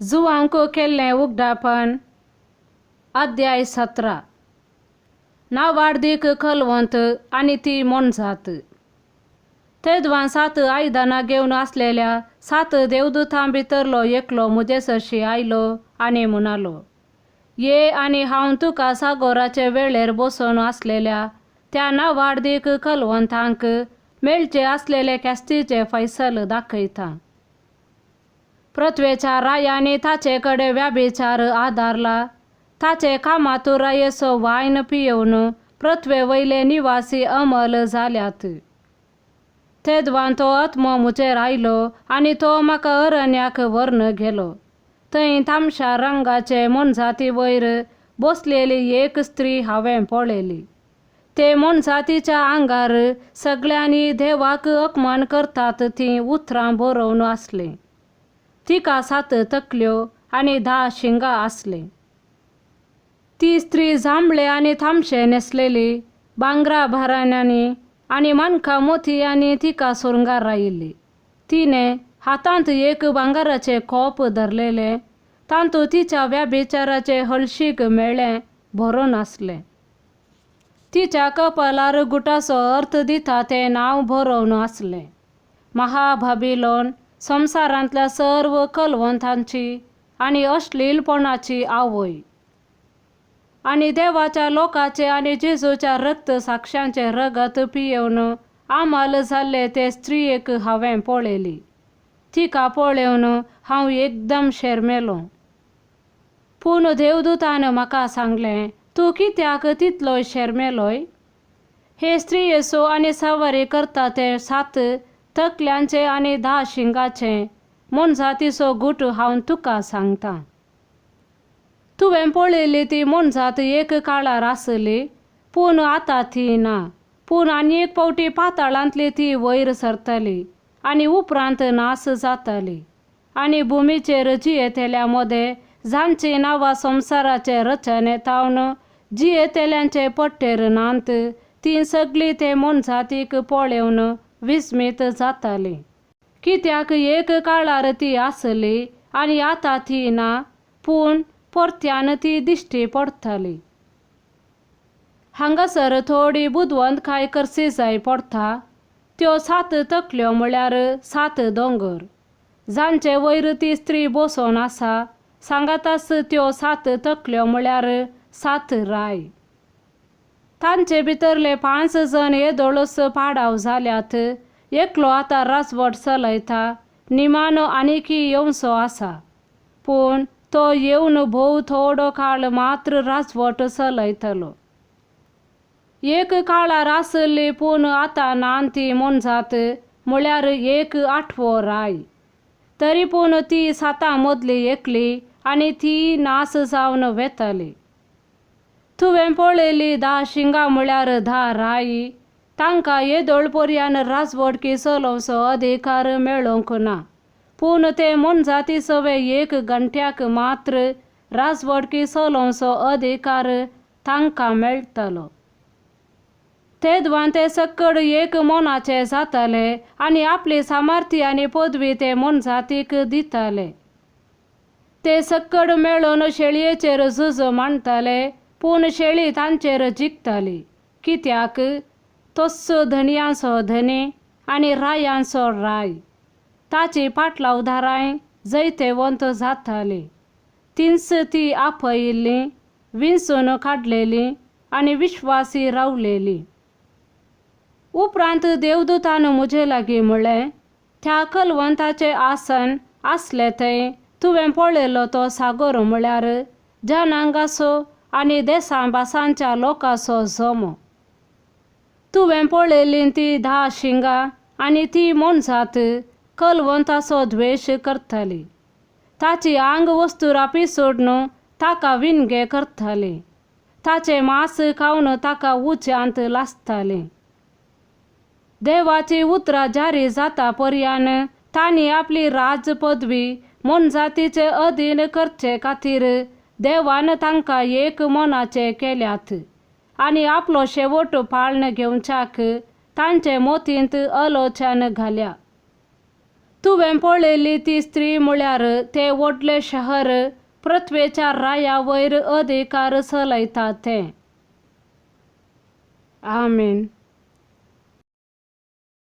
जुवांक केल्लें उगडापण अध्याय 17. नावाडदीक कलवंत आनी ती मोनजात. तेदवान 7 आयदनां घेवन आसलेल्या 7 देवदूतां भितरलो एकलो म्हजे सरशी आयलो आनी म्हणालो, ये आनी हांव तुका सागोराचे वेळेर बसून आसलेल्या त्या नावाडदीक कलवंतांक मेळचे आसलेले ख्यास्तीचे फैसल दाखयता. पृथ्वेच्या रायांनी ताचे कडेन व्याभिचार आदारला, ताचे कामातुरायेचो वायन पियोवन पृथ्वे वयले निवासी अमल जाल्यात. तेदवान तो आत्मो म्हजेर आयलो आनी तो म्हाका अरण्याक व्हरून गेलो. थंय तामशा रंगाचे मोनजाती वयर बसलेली एक स्त्री हांवें पळयली. ते मोनजातीच्या आंगार सगळ्यांनी देवाक अपमान करतात तीं उतरां बरोवन आसलीं. तिका 7 तकल्यो आनी 10 शिंगां आसलीं. ती स्त्री जांबळे आनी तामशे न्हेसलेली, भांगरा भारांनी आनी मानकां मोतयांनी तिका सुरंगार आयिल्ली. तिणें हातांत एक भांगराचें कोप धरलेलें, तातूंत तिच्या व्याभिचाराचें हळशीक मेळ्ळें भरून आसलें. तिच्या कपालार गुटाचो अर्थ दिता तें नांव बरोवन आसलें, महाबाबिलोन, संवसारांतल्या सर्व कलवंतांची आनी अश्लीलपणाची आवय. आनी देवाच्या लोकाचे आनी जेजूच्या रक्त साक्षांचें रगत पियेवन आमाल जाल्ले ते स्त्रियेक हांवें पळयली. तिका पळोवन हांव एकदम शेरमेलो. पूण देवदूतान म्हाका सांगलें, तूं कित्याक तितलोय शेरमेलोय? हे स्त्रियेचो आनी सवारी करता ते 7 तकल्यांचे आनी 10 शिंगाचे मोनजातीचो गुट हांव तुका सांगता. तुवें पळयली ती मोनजात एक काळार आसली, पूण आतां ती ना. पूण आनी एक फावटी पाताळांतली ती वयर सरतली आनी उपरांत नास जातली. आनी भुमीचेर जियेतल्या मदें जांचीं नांवां संवसाराचे रचने तावन जियेतल्यांचे पट्टेर नात, तीं सगळीं ते मोनजातीक पळोवन विस्मीत जातालीं. कित्याक एक काळार ती आसली आनी आतां ती ना, पूण परत्यान ती दिश्टी पडटली. हांगासर थोडी बुदवंतकाय करची जाय पडटा. त्यो 7 तकल्यो म्हळ्यार 7 दोंगर, जांचे वयर ती स्त्री बसून आसा. सांगाताच त्यो 7 तकल्यो म्हळ्यार 7 राय. तांचे भितरले 5 जण येदोळच पाडाव जाल्यात. एकलो आतां राजवट चलयता, निमाणो आनीकय येवचो आसा, पूण तो येवन भोव थोडो काळ मात्र राजवट चलयतलो. एक काळार आसली पूण आतां ना ती मोनजात म्हळ्यार एक 8वो राय. तरी पूण ती 7 मदली एकली आनी ती नास जावन वेतली. तुवें पळयली 10 शिंगां म्हळ्यार 10 राय. तांकां येदोळ पर्यान राजवटकी चलोवचो अधिकार मेळोवंक ना, पूण ते मोनजाती सवे 1 घंट्याक मात्र राजवटकी चलोवचो अधिकार तांकां मेळटलो. तेदवान ते सक्कड एक मनाचे जाताले आनी आपली सामर्थ्य आनी पदवी ते मोनजातीक दिताले. ते सक्कड मेळोवन शेळयेचेर झुज मांडटाले, पूण शेळी तांचेर जिखताली. कित्याक तोच धनयांचो धनी आनी रायांचो राय. ताची पाटलावदारांय जैतेवंत जाताली. तींच ती आपयिल्ली, विंचून काडलेली आनी विश्वासी रावलेली. उपरांत देवदूतान म्हजे लागीं म्हळें, त्या कलवंताचें आसन आसलें थंय तुवें पळयलो तो सागर म्हळ्यार जनांगाचो आनी देसां भासांच्या लोकांचो जमो. तुवें पळयली ती 10 शिंगां आनी ती मोनजात कलवंताचो द्वेश करताली. ताची आंग वस्तुरां पिसोडून ताका विणगे करताली. ताचें मांस खावन ताका उज्यांत लासताली. देवाची उतरां जारी जाता पर्यान तांणी आपली राज पदवी मोनजातीचे अधीन करचे खातीर देवान तांकां एक मनाचे केल्यात आनी आपलो शेवट पाळण घेवच्याक तांचे मोतींत आलोचन घाल्या. तुवें पळयली ती स्त्री म्हळ्यार तें व्हडलें शहर पृथ्वेच्या राया वयर अधिकार चलयता तें. आमेन.